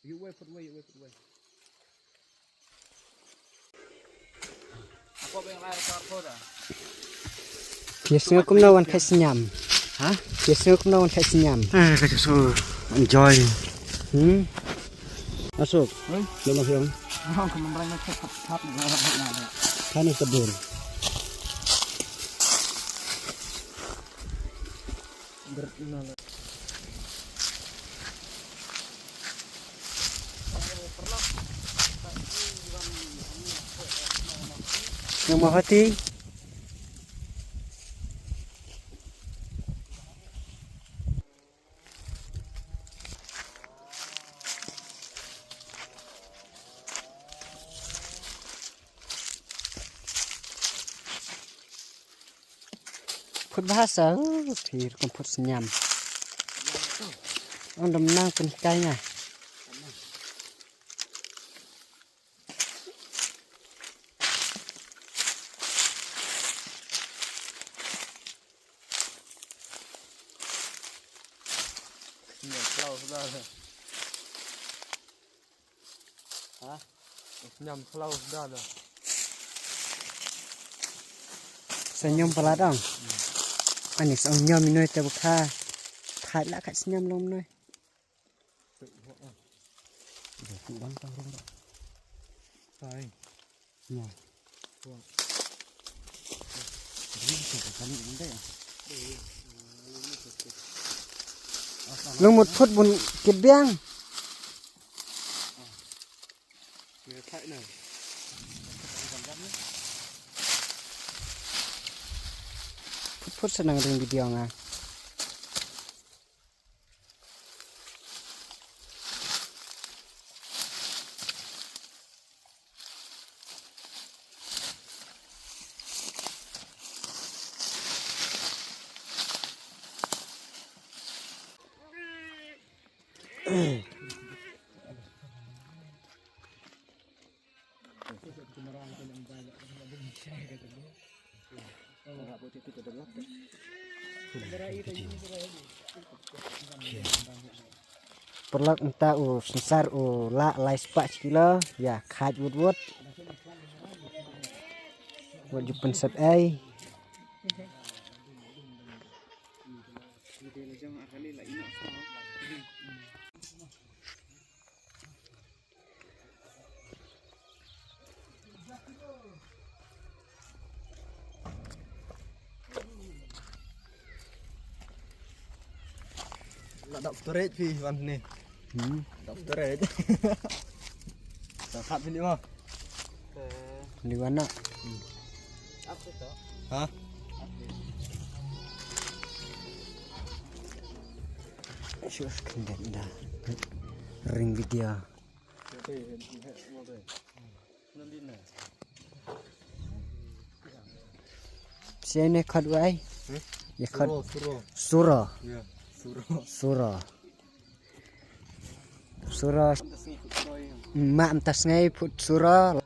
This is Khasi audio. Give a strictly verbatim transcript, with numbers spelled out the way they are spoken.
Phi sngew kumno wan kha sniam? Ha? Phi sngew kumno wan kha sniam? Eh, ka so enjoy. Hmm? Asuk. Hei? Lo ma hiong. Oh, ka man rang na khat khat na. Kane ka dur. Nang mahati. Phut bha sa, uh, phi rukom phut sniam. Ong dam nang pynkai nga. Sniam khlaw sda le. Ha? Sniam khlaw sda le. Sa sniam palat ong. Ani sa ong sniam ino te bukha. Thait la kha sniam long ino. Sai. Lung mut phut bun kit biang. Phut phut sa nang ring video nga. Paralok, mynta u synsar u lah lai spah shi kilo, ïa khait wut wut. Wat ju pynsep ei. La doctorate phi wan ni. Hmm. Doctorate. Sa khat phi ni ma. Ni wan na. Ha? Shuh, kendek da. Ring video. Sene khot wai. Hmm? Ye khot. Suro, suro. Suro. Ya, suro. Suro. Suro. Ma mynta sngi phut suro.